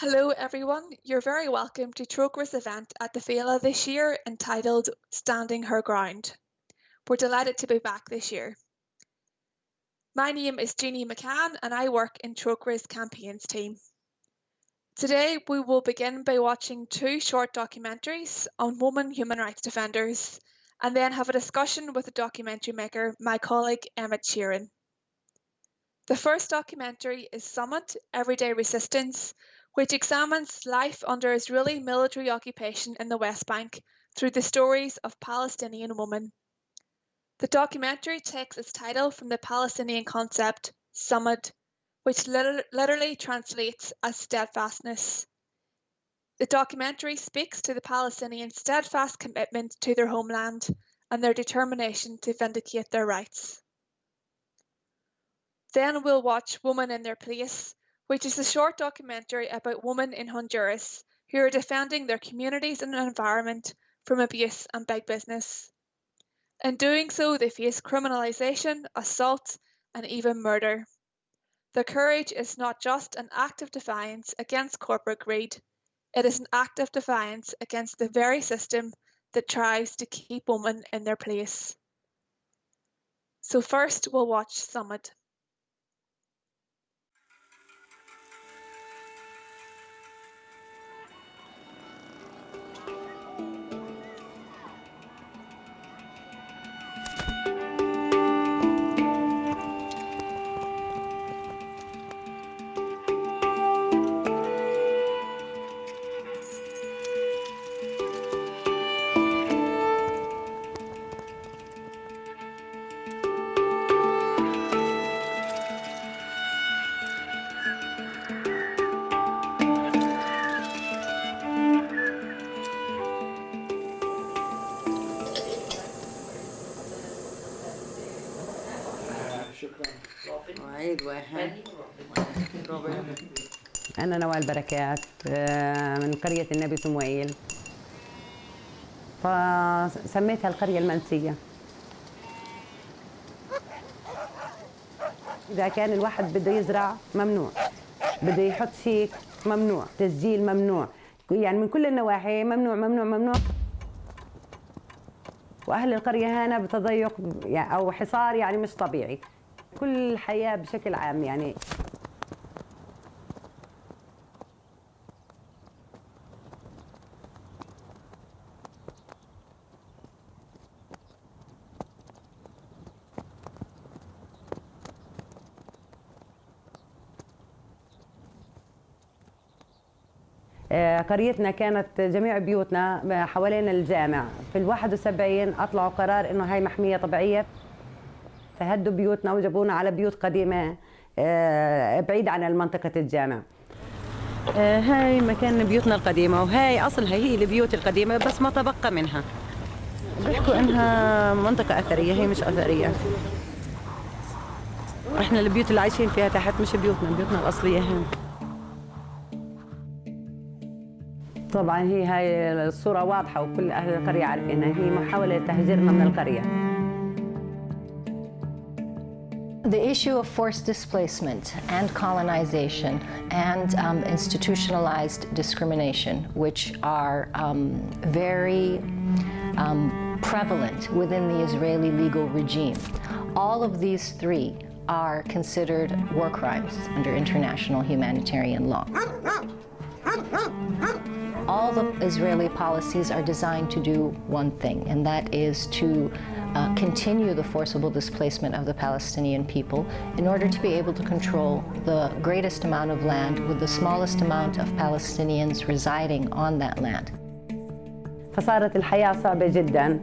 Hello everyone, you're very welcome to Trócaire's event at the Féile this year entitled Standing Her Ground. We're delighted to be back this year. My name is Jeannie McCann and I work in Trócaire's campaigns team. Today we will begin by watching two short documentaries on women human rights defenders and then have a discussion with the documentary maker, my colleague Emmett Sheeran. The first documentary is Summit Everyday Resistance, which examines life under Israeli military occupation in the West Bank through the stories of Palestinian women. The documentary takes its title from the Palestinian concept Summit, which literally translates as steadfastness. The documentary speaks to the Palestinian steadfast commitment to their homeland and their determination to vindicate their rights. Then we'll watch Women in Their Place, which is a short documentary about women in Honduras who are defending their communities and environment from abuse and big business. In doing so, they face criminalization, assault, and even murder. The courage is not just an act of defiance against corporate greed, it is an act of defiance against the very system that tries to keep women in their place. So first we'll watch Summit. عيد واحد أنا نوال بركات آه، من قرية النبي سموئيل فسميتها القرية المنسية إذا كان الواحد بده يزرع ممنوع بده يحط شيك ممنوع تسجيل ممنوع يعني من كل النواحي ممنوع ممنوع ممنوع وأهل القرية هنا بتضيق يعني أو حصار يعني مش طبيعي كل الحياة بشكل عام يعني آه، قريتنا كانت جميع بيوتنا حوالين الجامع في ال 71 اطلعوا قرار انه هاي محميه طبيعيه فهدوا بيوتنا وجابونا على بيوت قديمه آه، بعيد عن منطقه الجامع آه، هاي مكان بيوتنا القديمة وهاي أصلها هي البيوت القديمة بس ما تبقى منها بيحكوا إنها منطقة أثرية هي مش أثرية احنا البيوت اللي عايشين فيها تحت مش بيوتنا بيوتنا الأصلية هنا طبعا هي هاي الصورة واضحة وكل أهل القرية عارفينها هي محاولة تهجيرنا من القرية The issue of forced displacement and colonization and um, institutionalized discrimination, which are um, very um, prevalent within the Israeli legal regime, all of these three are considered war crimes under international humanitarian law. All the Israeli policies are designed to do one thing, and that is to uh, continue the forcible displacement of the Palestinian people in order to be able to control the greatest amount of land with the smallest amount of Palestinians residing on that land. فصارت الحياة صعبة جدا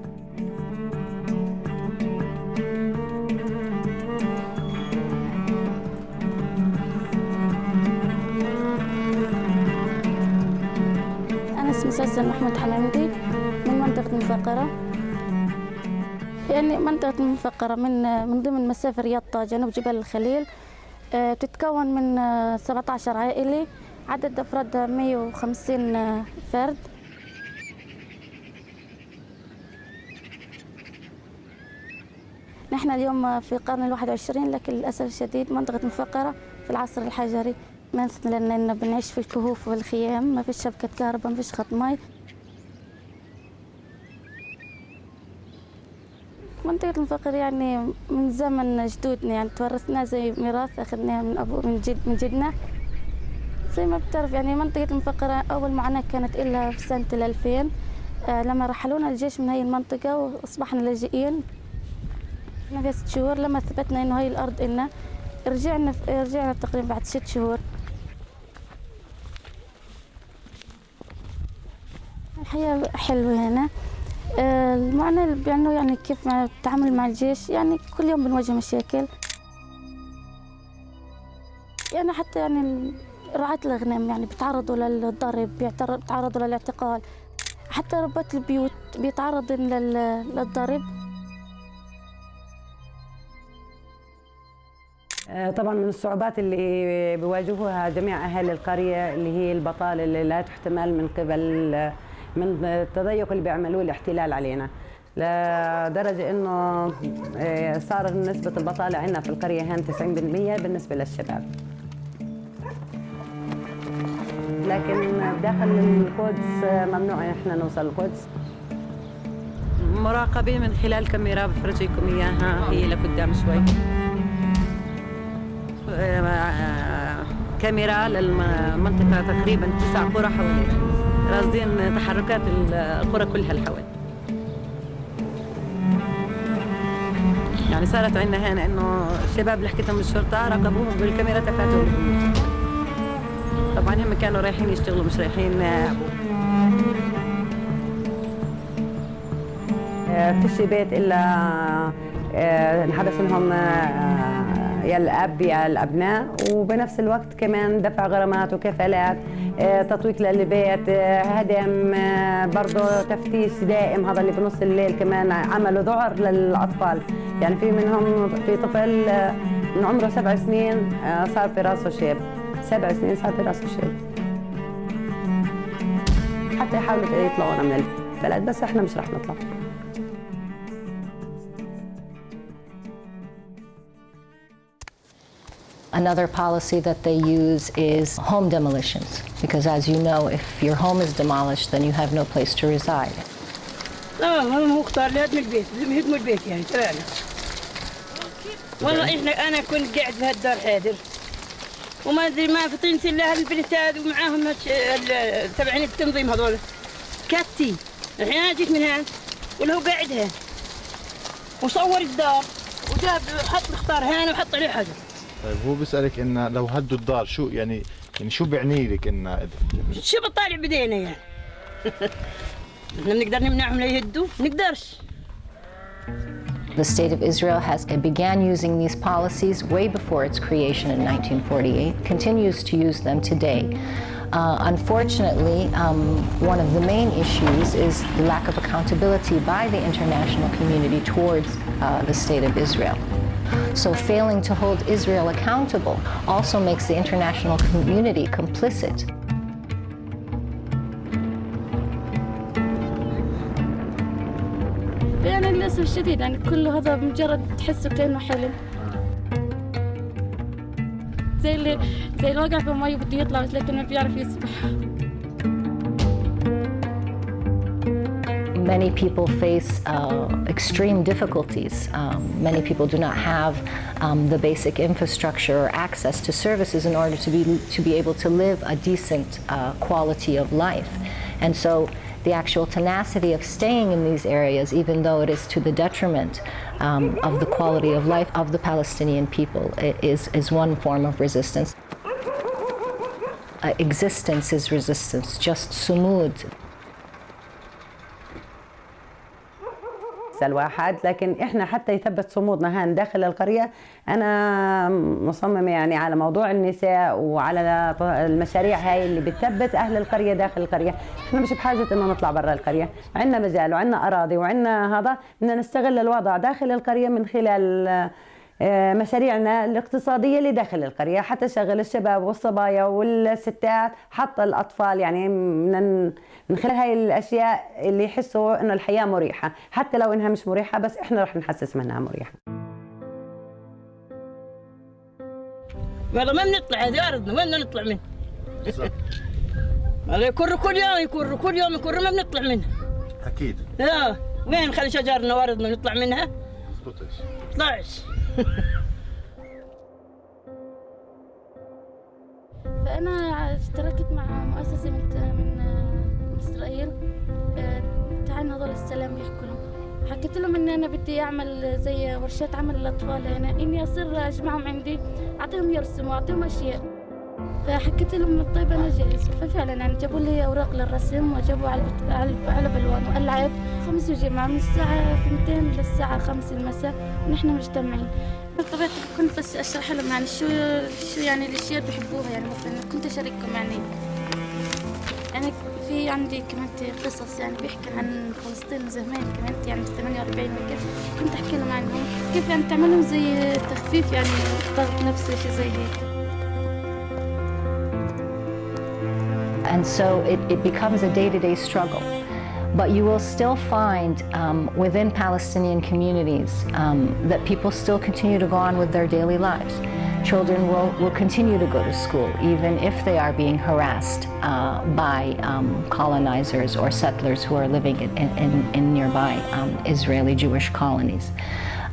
أنا اسمي سوسن محمود حمامدي من منطقة المفقرة يعني منطقة المفقرة من من ضمن مسافر يطا جنوب جبل الخليل آه، بتتكون من 17 عائلة عدد أفرادها 150 فرد نحن اليوم في القرن الواحد وعشرين لكن للأسف الشديد منطقة مفقرة في العصر الحجري. مثلا إنه بنعيش في الكهوف والخيام، ما فيش شبكة كهرباء، ما فيش خط مي. منطقة المفقر يعني من زمن جدودنا، يعني تورثناها زي ميراث أخذناها من أبو من جد من جدنا. زي ما بتعرف يعني منطقة المفقرة أول معاناة كانت إلها في سنة 2000، لما رحلونا الجيش من هاي المنطقة وأصبحنا لاجئين. فيها 6 شهور لما ثبتنا إنه هاي الأرض إلنا، رجعنا تقريبا بعد 6 شهور. الحياة حلوة هنا. المعاناة اللي بيعنوا يعني كيف مع التعامل مع الجيش، يعني كل يوم بنواجه مشاكل. يعني حتى يعني رعاة الأغنام يعني بيتعرضوا للضرب، بيتعرضوا للاعتقال، حتى ربات البيوت بيتعرضوا للضرب. طبعا من الصعوبات اللي بيواجهوها جميع أهالي القرية اللي هي البطالة اللي لا تحتمل من قبل من التضيق اللي بيعملوه الاحتلال علينا، لدرجة إنه صار نسبة البطالة عندنا في القرية هان 90% بالنسبة للشباب. لكن داخل القدس ممنوع إحنا نوصل القدس. مراقبة من خلال كاميرا بفرجيكم إياها، هي لقدام شوي. كاميرا للمنطقة تقريباً 9 قرى حوالينا، راصدين تحركات القرى كلها اللي حوالينا. يعني صارت عندنا هنا إنه الشباب اللي حكيتهم الشرطة راقبوهم بالكاميرا تفاتوا البيوت. طبعاً هم كانوا رايحين يشتغلوا مش رايحين يلعبوا. فيش بيت إلا انحبس لهم يا الأب يا الأبناء، وبنفس الوقت كمان دفع غرامات وكفالات، تطويق للبيت، هدم، برضه تفتيش دائم. هذا اللي بنص الليل كمان عملوا ذعر للأطفال، يعني في منهم في طفل من عمره 7 سنين صار في راسه شيب، 7 سنين صار في راسه شيب. حتى يحاولوا يطلعونا من البلد، بس احنا مش رح نطلع. Another policy that they use is home demolitions, because as you know, if your home is demolished, then you have no place to reside. هو اختار لي هدم البيت، بدهم يهدموا البيت يعني تبعنا. والله انا كنت قاعد في هالدار حاضر، وما ادري ما فطنت الا هالبنت هذه ومعاهم تبعين التنظيم هذول كاتي. الحين انا جيت من هان ولا هو قاعد هان، وصور الدار وجاب حط الخطار هان وحط عليه حجر. طيب هو بيسألك إنه لو هدوا الدار شو يعني شو بيعني لك إنه شو بطالع بدينا يعني؟ احنا بنقدر نمنعهم لا يهدوا؟ نقدرش. The state of Israel has began using these policies way before its creation in 1948, continues to use them today. Unfortunately, one of the main issues is the lack of accountability by the international community towards the state of Israel. So failing to hold Israel accountable also makes the international community complicit. يعني للأسف الشديد يعني كل هذا مجرد تحسه كأنه حلم، زي اللي وقع في مي وبده يطلع بس لكن ما بيعرف يسبح. Many people face extreme difficulties. Many people do not have the basic infrastructure or access to services in order to be able to live a decent quality of life. And so the actual tenacity of staying in these areas, even though it is to the detriment of the quality of life of the Palestinian people, is one form of resistance. Existence is resistance, just sumud. الواحد، لكن احنا حتى يثبت صمودنا هان داخل القرية، انا مصممة يعني على موضوع النساء وعلى المشاريع هاي اللي بتثبت اهل القرية داخل القرية. احنا مش بحاجة انه نطلع برا القرية، عندنا مجال وعندنا اراضي وعندنا هذا، بدنا نستغل الوضع داخل القرية من خلال مشاريعنا الاقتصادية اللي داخل القرية، حتى شغل الشباب والصبايا والستات حتى الأطفال، يعني من خلال هاي الأشياء اللي يحسوا إنه الحياة مريحة، حتى لو إنها مش مريحة بس إحنا رح نحسس منها مريحة. والله ما بنطلع هذه ارضنا وين بدنا نطلع منها؟ والله يكروا كل يوم يكروا كل يوم يكروا ما بنطلع منها اكيد لا وين نخلي شجرنا وارضنا نطلع منها؟ مزبوطش طلعش فأنا اشتركت مع مؤسسة من من من إسرائيل آه، تعال هذول السلام يحكوا لهم حكيت لهم إن أنا بدي أعمل زي ورشات عمل للأطفال هنا إني أصير أجمعهم عندي أعطيهم يرسموا أعطيهم أشياء فحكيت لهم طيب أنا جاهز ففعلا يعني جابوا لي أوراق للرسم وجابوا علب علب علب ألوان وألعاب خميس وجمعة من الساعة 2 للساعة 5 المساء ونحن مجتمعين طبيعتي كنت بس اشرح لهم يعني شو شو يعني الاشياء اللي بحبوها يعني مثلا كنت اشاركهم يعني انا في عندي كمان قصص يعني بيحكي عن فلسطين زمان كمان يعني في 48 وكيف كنت احكي لهم عنهم كيف يعني تعملهم زي تخفيف يعني ضغط نفسي شيء زي هيك And so it, it becomes a day to day struggle. But you will still find um, within Palestinian communities um, that people still continue to go on with their daily lives. Children will, will continue to go to school, even if they are being harassed uh, by um, colonizers or settlers who are living in, in, in nearby um, Israeli Jewish colonies.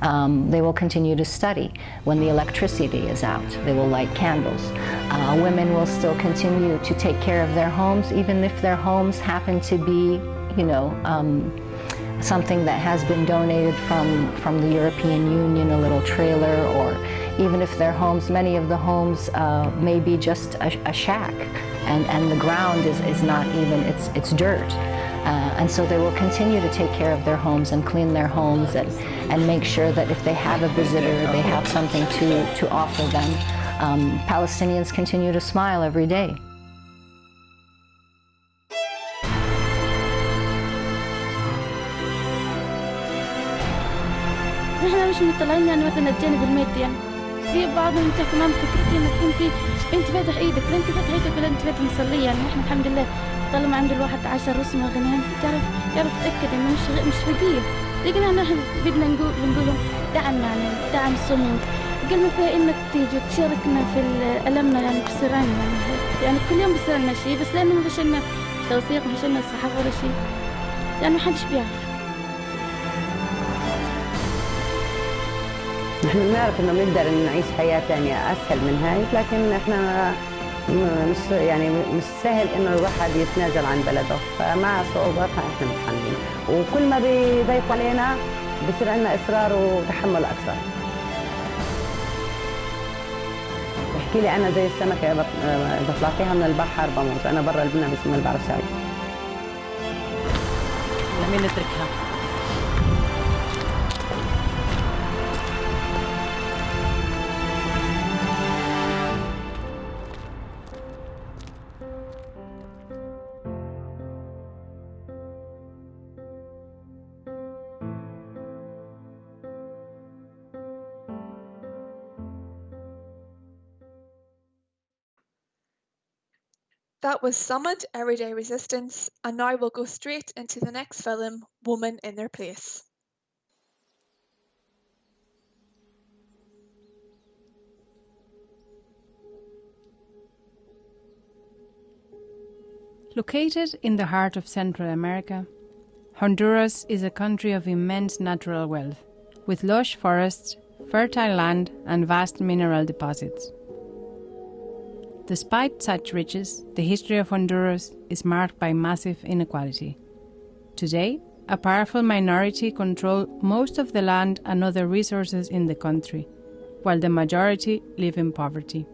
Um, they will continue to study. When the electricity is out, they will light candles. Uh, women will still continue to take care of their homes, even if their homes happen to be, you know, um, something that has been donated from, from the European Union, a little trailer, or even if their homes, many of the homes uh, may be just a, a shack, and, and the ground is, is not even, it's, it's dirt. Uh, and so they will continue to take care of their homes and clean their homes and, and make sure that if they have a visitor, they have something to, to offer them. Um, Palestinians continue to smile every day. نحن مش مطلعين يعني مثلا الجانب المادي يعني في بعضهم بتحكي كمان فكرتي انك انت انت فاتح ايدك لا انت فاتح ايدك ولا انت فاتح مصلية يعني نحن الحمد لله طالما عند الواحد عشر رسمة غنيان تعرف يعرف يتأكد انه مش مش فقير لكن نحن بدنا نقول بنقول لهم دعم يعني دعم صمود قل ما فيها انك تيجي تشاركنا في ألمنا يعني بصير عنا يعني, يعني كل يوم بصير لنا شيء بس لانه ما فيش لنا توثيق ما فيش لنا صحافة ولا شيء يعني ما حدش بيعرف نحن بنعرف انه بنقدر نعيش حياه ثانيه اسهل من هاي لكن احنا مش يعني مش سهل انه الواحد يتنازل عن بلده فمع صعوباتها احنا متحملين وكل ما بيضيقوا علينا بصير عندنا اصرار وتحمل اكثر بحكي لي انا زي السمكه اذا طلعتيها من البحر بموت انا برا البنا بس ما بعرف شيء لمين نتركها؟ That was Summoned Everyday Resistance, and now we'll go straight into the next film, Woman in Their Place. Located in the heart of Central America, Honduras is a country of immense natural wealth, with lush forests, fertile land, and vast mineral deposits. Despite such riches, the history of Honduras is marked by massive inequality. Today, a powerful minority control most of the land and other resources in the country, while the majority live in poverty.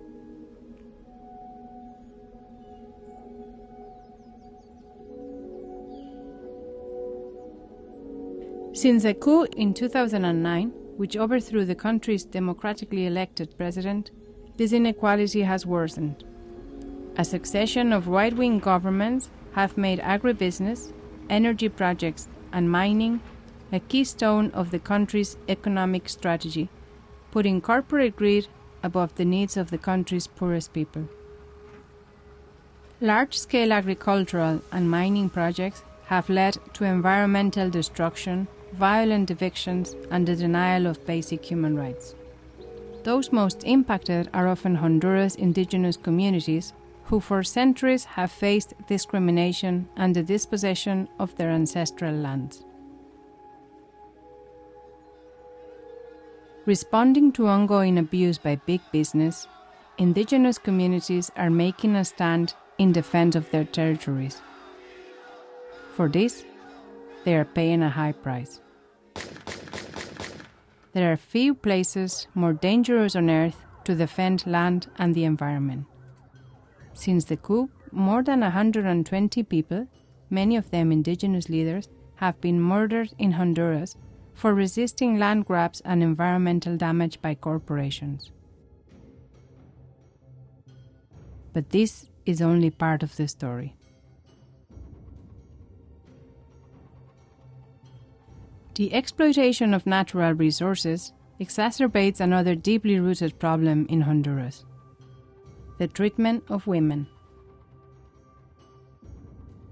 Since a coup in 2009, which overthrew the country's democratically elected president, this inequality has worsened. A succession of right wing governments have made agribusiness, energy projects, and mining a keystone of the country's economic strategy, putting corporate greed above the needs of the country's poorest people. Large scale agricultural and mining projects have led to environmental destruction, violent evictions, and the denial of basic human rights. Those most impacted are often Honduras indigenous communities who for centuries have faced discrimination and the dispossession of their ancestral lands. Responding to ongoing abuse by big business, indigenous communities are making a stand in defense of their territories. For this, they are paying a high price. There are few places more dangerous on earth to defend land and the environment. Since the coup, more than 120 people, many of them indigenous leaders, have been murdered in Honduras for resisting land grabs and environmental damage by corporations. But this is only part of the story. The exploitation of natural resources exacerbates another deeply rooted problem in Honduras the treatment of women.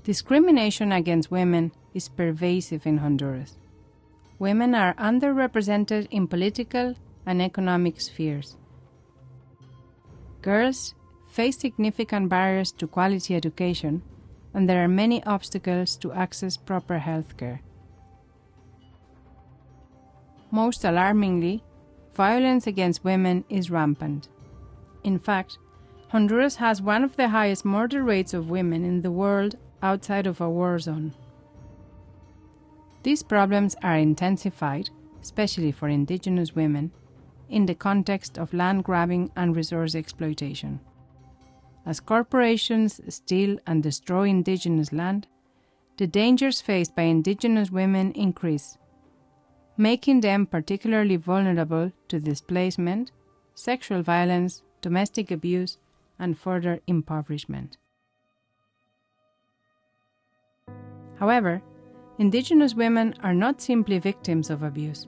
Discrimination against women is pervasive in Honduras. Women are underrepresented in political and economic spheres. Girls face significant barriers to quality education, and there are many obstacles to access proper health care. Most alarmingly, violence against women is rampant. In fact, Honduras has one of the highest murder rates of women in the world outside of a war zone. These problems are intensified, especially for indigenous women, in the context of land grabbing and resource exploitation. As corporations steal and destroy indigenous land, the dangers faced by indigenous women increase, making them particularly vulnerable to displacement, sexual violence, domestic abuse, and further impoverishment. However, indigenous women are not simply victims of abuse.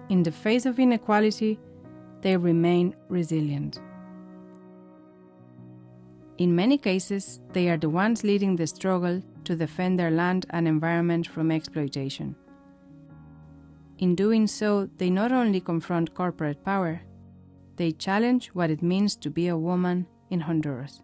In the face of inequality, they remain resilient. In many cases, they are the ones leading the struggle to defend their land and environment from exploitation. In doing so, they not only confront corporate power, they challenge what it means to be a woman in Honduras.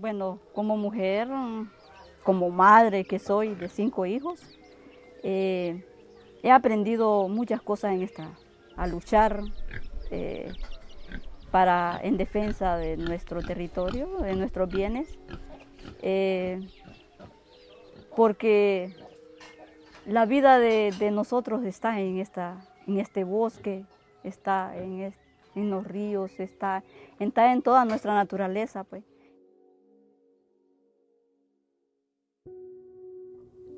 Bueno, como mujer, como madre que soy de cinco hijos, eh, he aprendido muchas cosas en esta, a luchar eh, para, en defensa de nuestro territorio, de nuestros bienes, eh, porque la vida de, nosotros está en, esta, en este bosque, está en, en los ríos, está, está en toda nuestra naturaleza. Pues.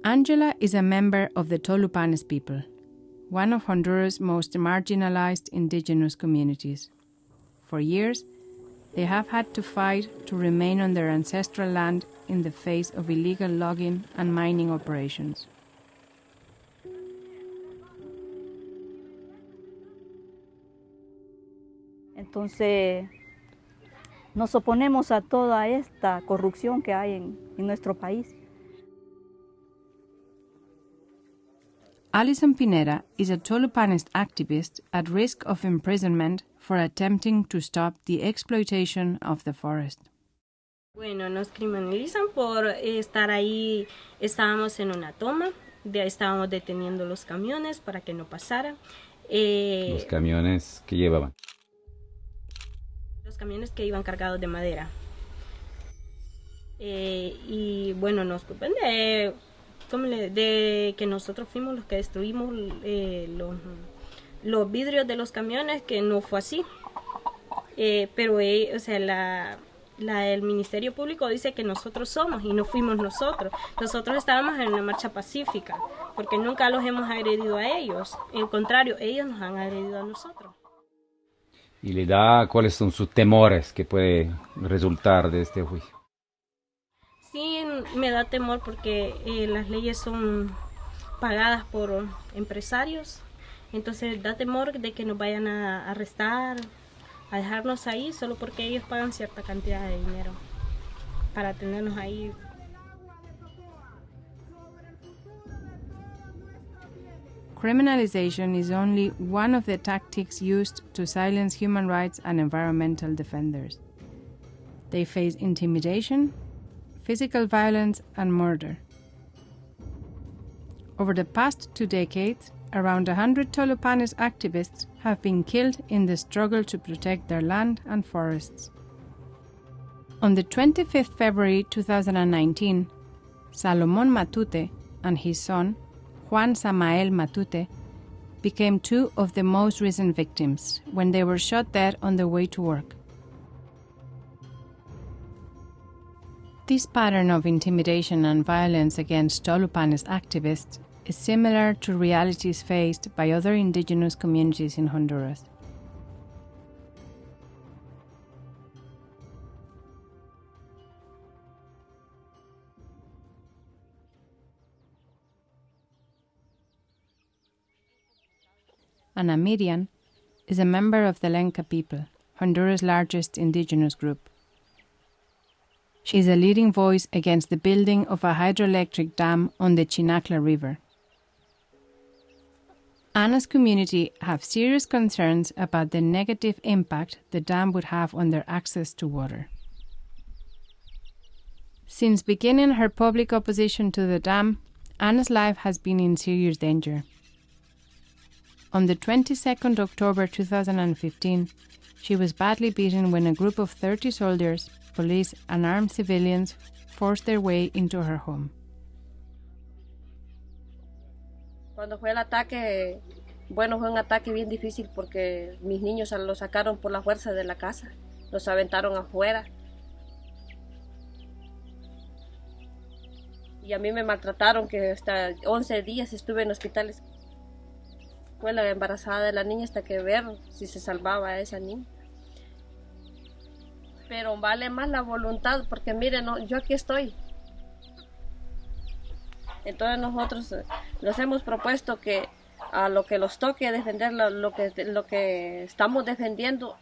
Angela is a member of the Tolupanes people, one of Honduras' most marginalized indigenous communities. For years, they have had to fight to remain on their ancestral land in the face of illegal logging and mining operations. Entonces, nos oponemos a toda esta corrupción que hay en, en nuestro país. Alison Pineda is a Tolupanist activist at risk of imprisonment for attempting to stop the exploitation of the forest. Bueno, nos criminalizan por estar ahí, estábamos en una toma, de, estábamos deteniendo los camiones para que no pasaran. Eh, los camiones que llevaban. Los camiones que iban cargados de madera. Eh, y bueno, nos culpan de de que nosotros fuimos los que destruimos eh, los, los, vidrios de los camiones, que no fue así. Eh, pero, eh, o sea, la, la, el Ministerio Público dice que nosotros somos y no fuimos nosotros. Nosotros estábamos en una marcha pacífica, porque nunca los hemos agredido a ellos. En contrario, ellos nos han agredido a nosotros. Y le da cuáles son sus temores que puede resultar de este juicio. Sí, me da temor porque eh, las leyes son pagadas por empresarios, entonces da temor de que nos vayan a arrestar, a dejarnos ahí solo porque ellos pagan cierta cantidad de dinero para tenernos ahí. Criminalization is only one of the tactics used to silence human rights and environmental defenders. They face intimidation, physical violence, and murder. Over the past two decades, around 100 Tolupanes activists have been killed in the struggle to protect their land and forests. On the 25th February 2019, Salomon Matute and his son, Juan Samael Matute, became two of the most recent victims when they were shot dead on their way to work. This pattern of intimidation and violence against Tolupanes activists is similar to realities faced by other indigenous communities in Honduras. Ana Miriam is a member of the Lenca people, Honduras' largest indigenous group. She is a leading voice against the building of a hydroelectric dam on the Chinacla River. Anna's community have serious concerns about the negative impact the dam would have on their access to water. Since beginning her public opposition to the dam, Anna's life has been in serious danger. On the 22nd October 2015, she was badly beaten when a group of 30 soldiers, police, and armed civilians forced their way into her home. Cuando fue el ataque, bueno, fue un ataque bien difícil porque mis niños los sacaron por la fuerza de la casa, los aventaron afuera. Y a mí me maltrataron que hasta 11 días estuve en hospitales. Fue la embarazada de la niña hasta que ver si se salvaba a esa niña. Pero vale más la voluntad porque miren, no, yo aquí estoy. Entonces nosotros eh, nos hemos propuesto que a lo que los toque defender lo, lo, que, lo que estamos defendiendo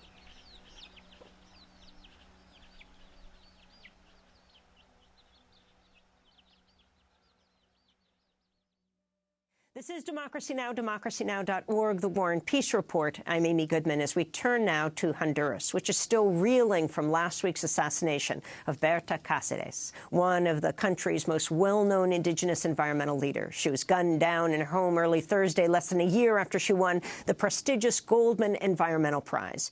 This is Democracy Now!, democracynow.org, The War and Peace Report. I'm Amy Goodman as we turn now to Honduras, which is still reeling from last week's assassination of Berta Cáceres, one of the country's most well-known indigenous environmental leaders. She was gunned down in her home early Thursday, less than a year after she won the prestigious Goldman Environmental Prize.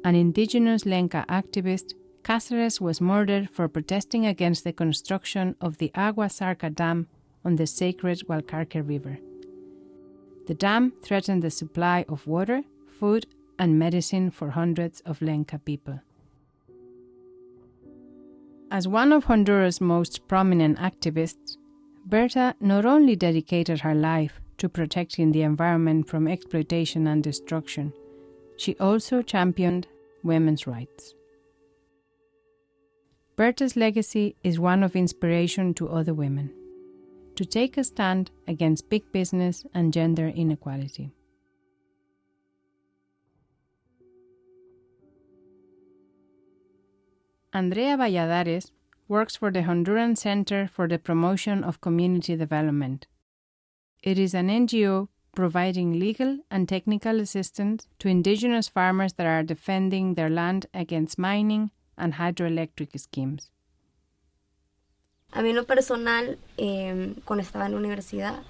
An indigenous Lenca activist, Cáceres was murdered for protesting against the construction of the Agua Zarca Dam on the sacred Gualcarque River. The dam threatened the supply of water, food, and medicine for hundreds of Lenca people. As one of Honduras' most prominent activists, Berta not only dedicated her life to protecting the environment from exploitation and destruction, she also championed women's rights. Berta's legacy is one of inspiration to other women to take a stand against big business and gender inequality. Andrea Valladares works for the Honduran Center for the Promotion of Community Development. It is an NGO providing legal and technical assistance to indigenous farmers that are defending their land against mining and hydroelectric schemes. A mí en lo personal, eh, cuando estaba en la universidad,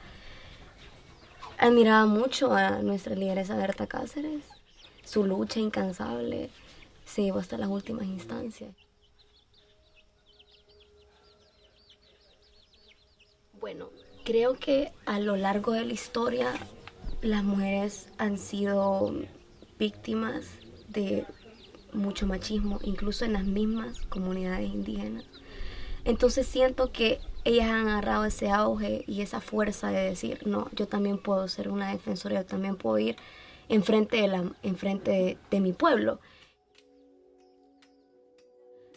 admiraba mucho a nuestra lideresa Berta Cáceres. Su lucha incansable se llevó hasta las últimas instancias. Bueno, creo que a lo largo de la historia las mujeres han sido víctimas de mucho machismo, incluso en las mismas comunidades indígenas. Entonces siento que ellas han agarrado ese auge y esa fuerza de decir, no, yo también puedo ser una defensora, yo también puedo ir Enfrente de, la, enfrente de, de mi pueblo.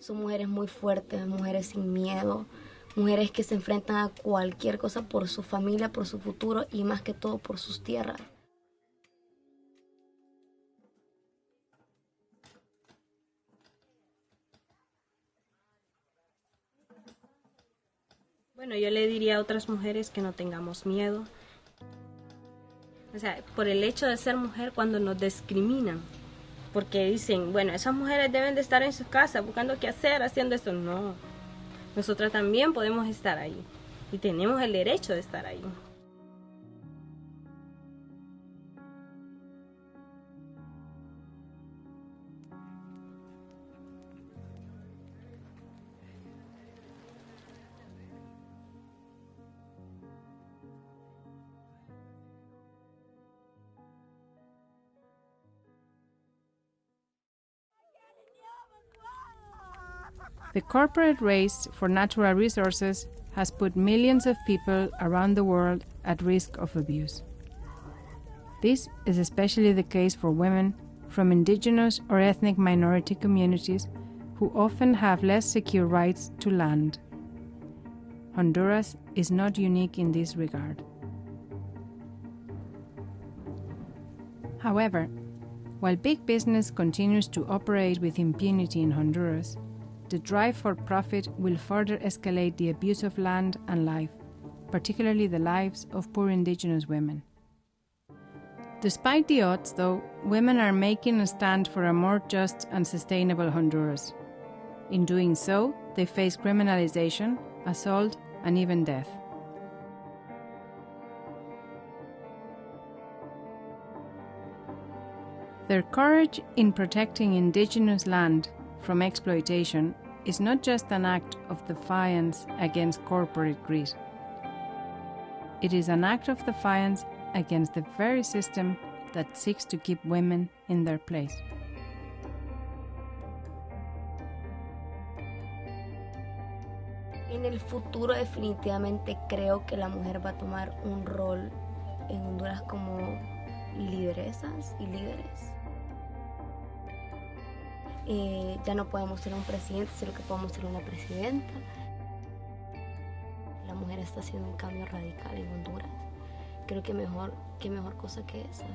Son mujeres muy fuertes, mujeres sin miedo, mujeres que se enfrentan a cualquier cosa por su familia, por su futuro y más que todo por sus tierras. Bueno, yo le diría a otras mujeres que no tengamos miedo. O sea, por el hecho de ser mujer cuando nos discriminan, porque dicen, bueno, esas mujeres deben de estar en sus casas buscando qué hacer, haciendo esto. No, nosotras también podemos estar ahí y tenemos el derecho de estar ahí. The corporate race for natural resources has put millions of people around the world at risk of abuse. This is especially the case for women from indigenous or ethnic minority communities who often have less secure rights to land. Honduras is not unique in this regard. However, while big business continues to operate with impunity in Honduras, the drive for profit will further escalate the abuse of land and life, particularly the lives of poor indigenous women. Despite the odds, though, women are making a stand for a more just and sustainable Honduras. In doing so, they face criminalization, assault, and even death. Their courage in protecting indigenous land from exploitation is not just an act of defiance against corporate greed. It is an act of defiance against the very system that seeks to keep women in their place. En el futuro definitivamente creo que la mujer va a tomar un rol en Honduras como lideresas y líderes. Eh, ya no podemos ser un presidente, sino que podemos ser una presidenta. La mujer está haciendo un cambio radical en Honduras. Creo que mejor, qué mejor cosa que esa.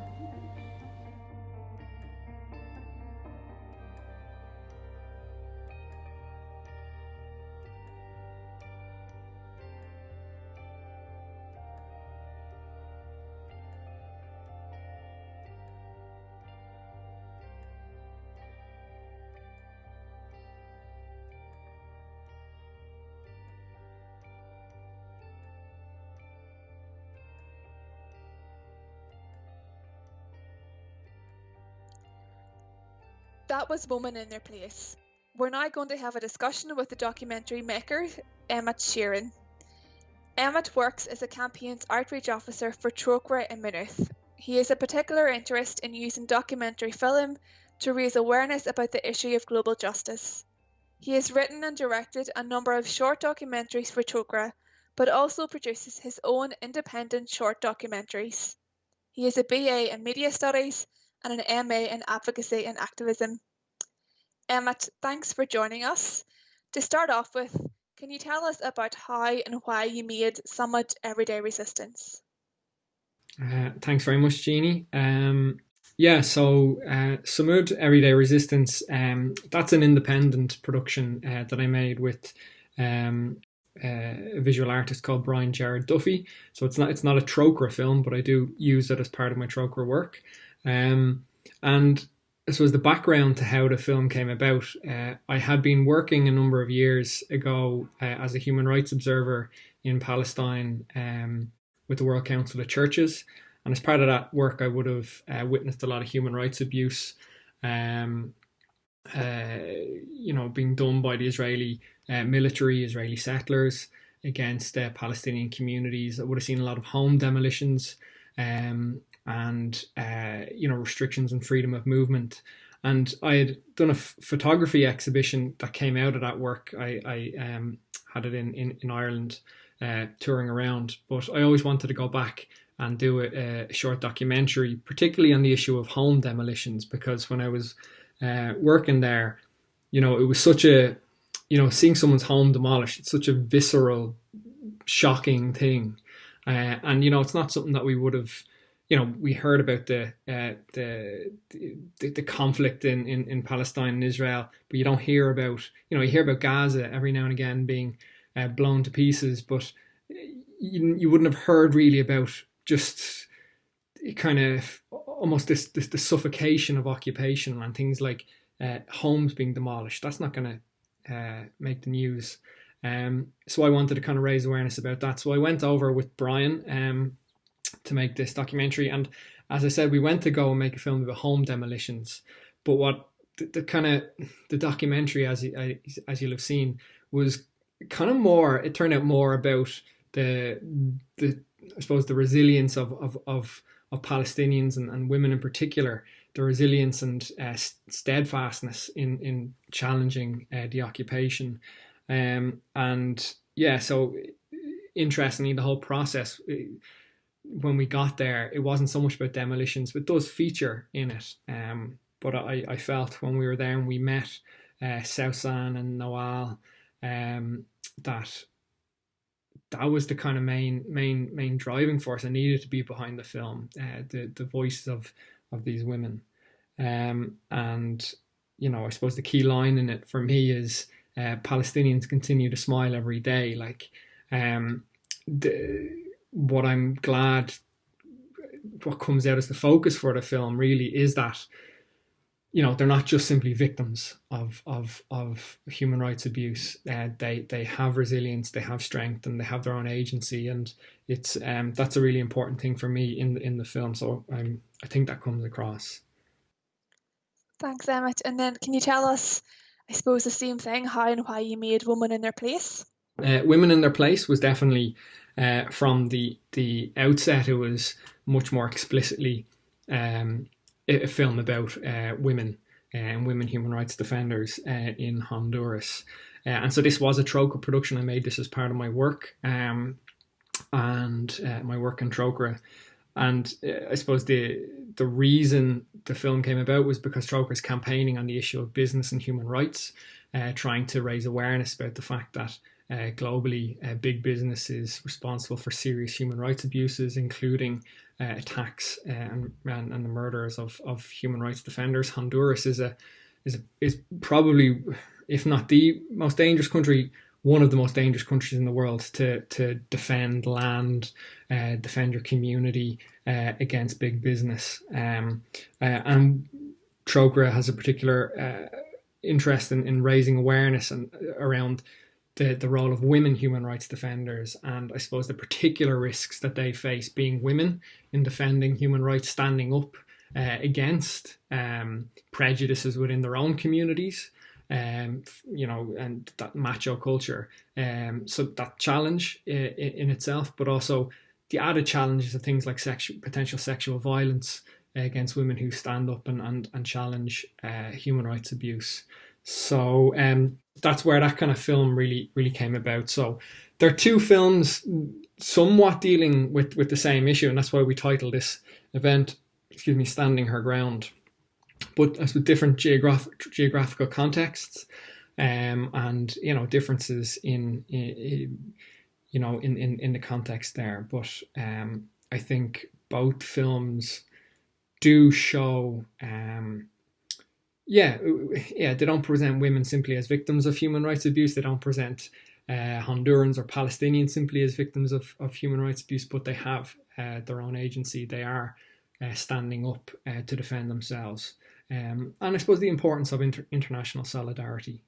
That was Woman in Their Place. We're now going to have a discussion with the documentary maker, Emmett Sheeran. Emmett works as a campaign's outreach officer for Trócaire in Maynooth. He has a particular interest in using documentary film to raise awareness about the issue of global justice. He has written and directed a number of short documentaries for Trócaire, but also produces his own independent short documentaries. He is a BA in Media Studies and an MA in Advocacy and Activism. Emmett, thanks for joining us. To start off with, can you tell us about how and why you made Sumud Everyday Resistance? Uh, thanks very much, Jeannie. Um, yeah, so uh, Sumud Everyday Resistance, um, that's an independent production uh, that I made with um, uh, a visual artist called Brian Jared Duffy. So it's not it's not a Trócaire film, but I do use it as part of my Trócaire work. Um, and this was the background to how the film came about. Uh, I had been working a number of years ago uh, as a human rights observer in Palestine um, with the World Council of Churches. And as part of that work, I would have uh, witnessed a lot of human rights abuse, um, uh, you know, being done by the Israeli uh, military, Israeli settlers against uh, Palestinian communities. I would have seen a lot of home demolitions um, and, uh, you know, restrictions on freedom of movement. And I had done a photography exhibition that came out of that work. I, I um, had it in, in, in Ireland uh, touring around, but I always wanted to go back and do a, a short documentary, particularly on the issue of home demolitions, because when I was uh, working there, you know, it was such a, you know, seeing someone's home demolished, it's such a visceral, shocking thing. Uh, and, you know, it's not something that we would have, you know, we heard about the uh, the, the the conflict in, in in Palestine and Israel, but you don't hear about you know you hear about Gaza every now and again being uh, blown to pieces, but you, you wouldn't have heard really about just kind of almost this, this the suffocation of occupation and things like uh, homes being demolished. That's not going to uh, make the news. Um, so I wanted to kind of raise awareness about that. So I went over with Brian um, to make this documentary. And as I said, we went to go and make a film about home demolitions. But what the, the kind of the documentary, as you, as you'll have seen, was kind of more. It turned out more about the the I suppose the resilience of of of, of Palestinians and, and women in particular, the resilience and uh, steadfastness in in challenging uh, the occupation, um, and yeah, so interestingly, the whole process eh, when we got there, it wasn't so much about demolitions, but does feature in it. Um, but I, I felt when we were there and we met uh, Sausan and Noel, um, that that was the kind of main main main driving force I needed to be behind the film, uh, the the voices of of these women, um, and you know I suppose the key line in it for me is uh, Palestinians continue to smile every day. Like um, the, what I'm glad what comes out as the focus for the film really is that you know they're not just simply victims of of of human rights abuse uh, they they have resilience they have strength and they have their own agency and it's um that's a really important thing for me in in the film so I'm I think that comes across Thanks Emmett and then can you tell us I suppose the same thing how and why you made women in their place uh, women in their place was definitely uh, from the the outset it was much more explicitly um, a, a film about uh, women uh, and women human rights defenders uh, in Honduras. Uh, and so this was a Trócaire production. I made this as part of my work um, and uh, my work in Trócaire. And uh, I suppose the the reason the film came about was because Trócaire is campaigning on the issue of business and human rights, uh, trying to raise awareness about the fact that uh, globally uh, big business is responsible for serious human rights abuses, including uh, attacks uh, and, and, and the murders of, of human rights defenders. Honduras is a is a, is probably, if not the most dangerous country, one of the most dangerous countries in the world to to defend land, uh, defend your community uh, against big business. Um, uh, and Trócaire has a particular uh, interest in, in raising awareness and uh, around the, the role of women human rights defenders and I suppose the particular risks that they face being women in defending human rights, standing up uh, against um, prejudices within their own communities, um, you know, and that macho culture. Um, so that challenge in, in itself, but also the added challenges of things like sexual potential sexual violence against women who stand up and, and, and challenge uh, human rights abuse. So um, that's where that kind of film really really came about. So there are two films somewhat dealing with, with the same issue, and that's why we titled this event, excuse me, Standing Her Ground. But as with different geograph geographical contexts um, and you know differences in, in you know in, in, in the context there. But um, I think both films do show um, yeah, yeah, they don't present women simply as victims of human rights abuse. They don't present uh, Hondurans or Palestinians simply as victims of, of human rights abuse, but they have uh, their own agency. They are uh, standing up uh, to defend themselves. Um, and I suppose the importance of inter international solidarity.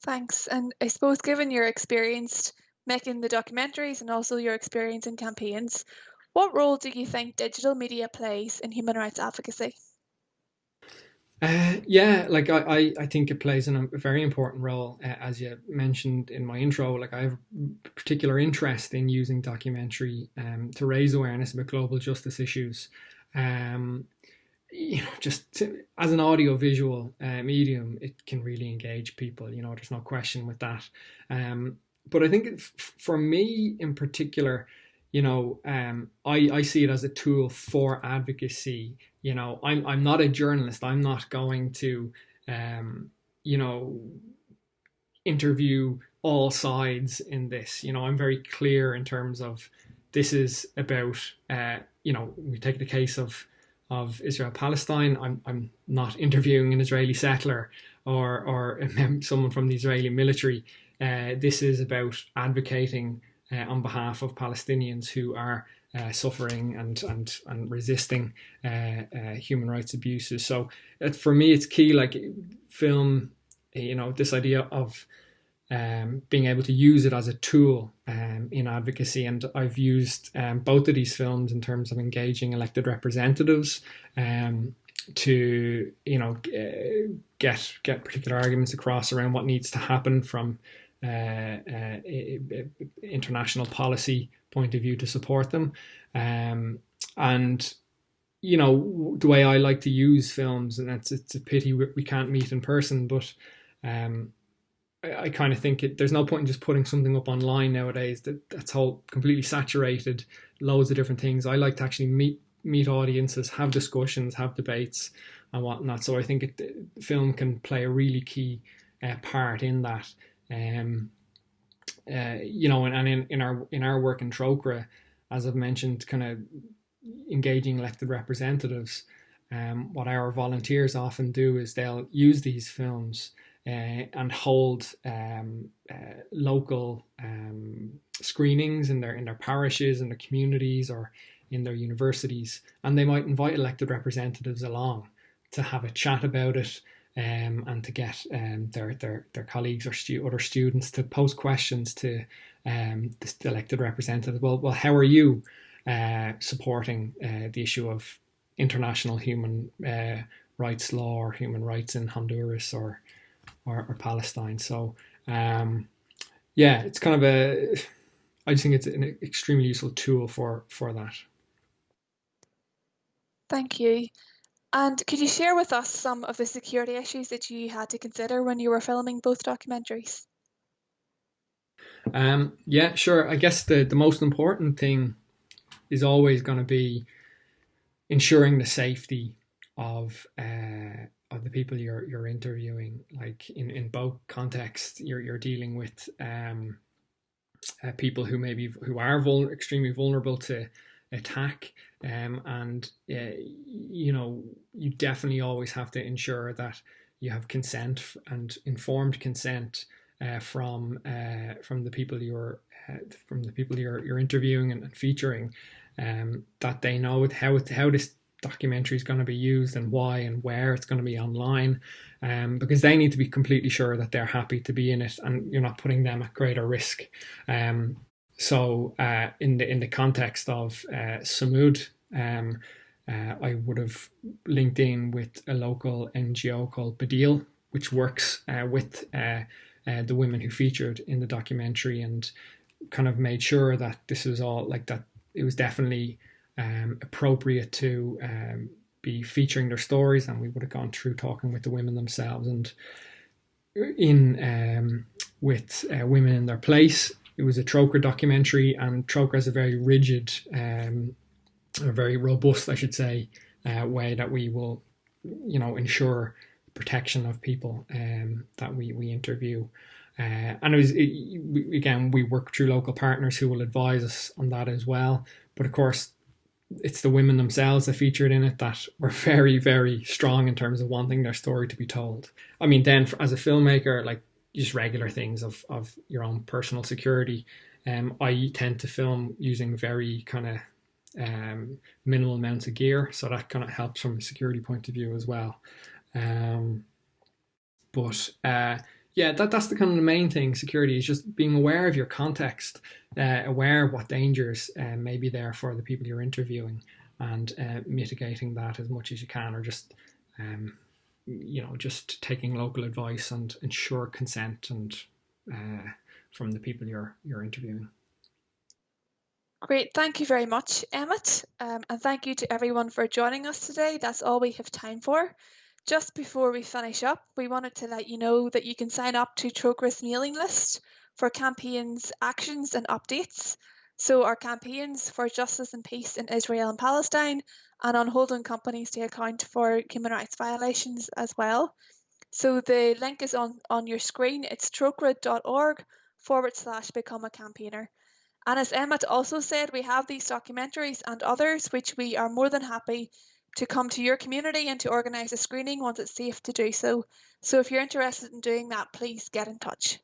Thanks. And I suppose given your experience making the documentaries and also your experience in campaigns, what role do you think digital media plays in human rights advocacy? Uh, yeah, like I, I, I think it plays an, a very important role, uh, as you mentioned in my intro. Like I have a particular interest in using documentary um, to raise awareness about global justice issues. Um, you know, just to, as an audio-visual uh, medium, it can really engage people. You know, there's no question with that. Um, but I think for me in particular, you know, um, I, I see it as a tool for advocacy. You know, I'm, I'm not a journalist. I'm not going to, um, you know, interview all sides in this. You know, I'm very clear in terms of this is about, uh, you know, we take the case of of Israel Palestine. I'm, I'm not interviewing an Israeli settler or, or someone from the Israeli military. Uh, this is about advocating uh, on behalf of Palestinians who are uh, suffering and and and resisting uh, uh, human rights abuses. So it, for me, it's key. Like film, you know, this idea of um, being able to use it as a tool um, in advocacy. And I've used um, both of these films in terms of engaging elected representatives um, to, you know, uh, get get particular arguments across around what needs to happen from uh, uh, international policy point of view to support them. Um, and you know the way I like to use films, and it's it's a pity we, we can't meet in person, but um, I, I kind of think it, there's no point in just putting something up online nowadays that that's all completely saturated, loads of different things. I like to actually meet meet audiences, have discussions, have debates and whatnot. So I think it, film can play a really key uh, part in that. Um, uh, you know, and, and in, in our in our work in Trócaire, as I've mentioned, kind of engaging elected representatives, um, what our volunteers often do is they'll use these films uh, and hold um, uh, local um, screenings in their in their parishes in their communities or in their universities, and they might invite elected representatives along to have a chat about it um, and to get um, their, their, their colleagues or stu other students to post questions to um, the elected representative. Well, well, how are you uh, supporting uh, the issue of international human uh, rights law or human rights in Honduras or or, or Palestine? So um, yeah, it's kind of a I just think it's an extremely useful tool for for that. Thank you. And could you share with us some of the security issues that you had to consider when you were filming both documentaries? Um, yeah, sure. I guess the, the most important thing is always going to be ensuring the safety of uh, of the people you're you're interviewing. Like in, in both contexts, you're you're dealing with um, uh, people who maybe who are vul extremely vulnerable to attack um, and uh, you know you definitely always have to ensure that you have consent and informed consent uh, from uh, from the people you're uh, from the people you're you're interviewing and, and featuring um, that they know how how this documentary is going to be used and why and where it's going to be online um, because they need to be completely sure that they're happy to be in it and you're not putting them at greater risk. Um, so uh, in the in the context of uh, Sumud, um, uh, I would have linked in with a local NGO called Badil, which works uh, with uh, uh, the women who featured in the documentary and kind of made sure that this was all like that it was definitely um, appropriate to um, be featuring their stories and we would have gone through talking with the women themselves and in um, with uh, women in their place. It was a Trócaire documentary and Trócaire is a very rigid, um, a very robust, I should say, uh, way that we will, you know, ensure protection of people um, that we, we interview. Uh, and it was it, we, again, we work through local partners who will advise us on that as well. But of course, it's the women themselves that featured in it that were very, very strong in terms of wanting their story to be told. I mean, then for, as a filmmaker, like just regular things of, of your own personal security. Um, I tend to film using very kind of um, minimal amounts of gear, so that kind of helps from a security point of view as well. Um, but uh, yeah, that that's the kind of the main thing. Security is just being aware of your context, uh, aware of what dangers uh, may be there for the people you're interviewing, and uh, mitigating that as much as you can, or just um, you know just taking local advice and ensure consent and uh, from the people you're you're interviewing. Great, thank you very much, Emmett, um, and thank you to everyone for joining us today. That's all we have time for. Just before we finish up, we wanted to let you know that you can sign up to Trócaire's mailing list for campaigns, actions and updates. So our campaigns for justice and peace in Israel and Palestine and on holding companies to account for human rights violations as well. So the link is on, on your screen. It's trocaire.org forward slash become a campaigner. And as Emmet also said, we have these documentaries and others which we are more than happy to come to your community and to organise a screening once it's safe to do so. So if you're interested in doing that, please get in touch.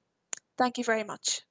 Thank you very much.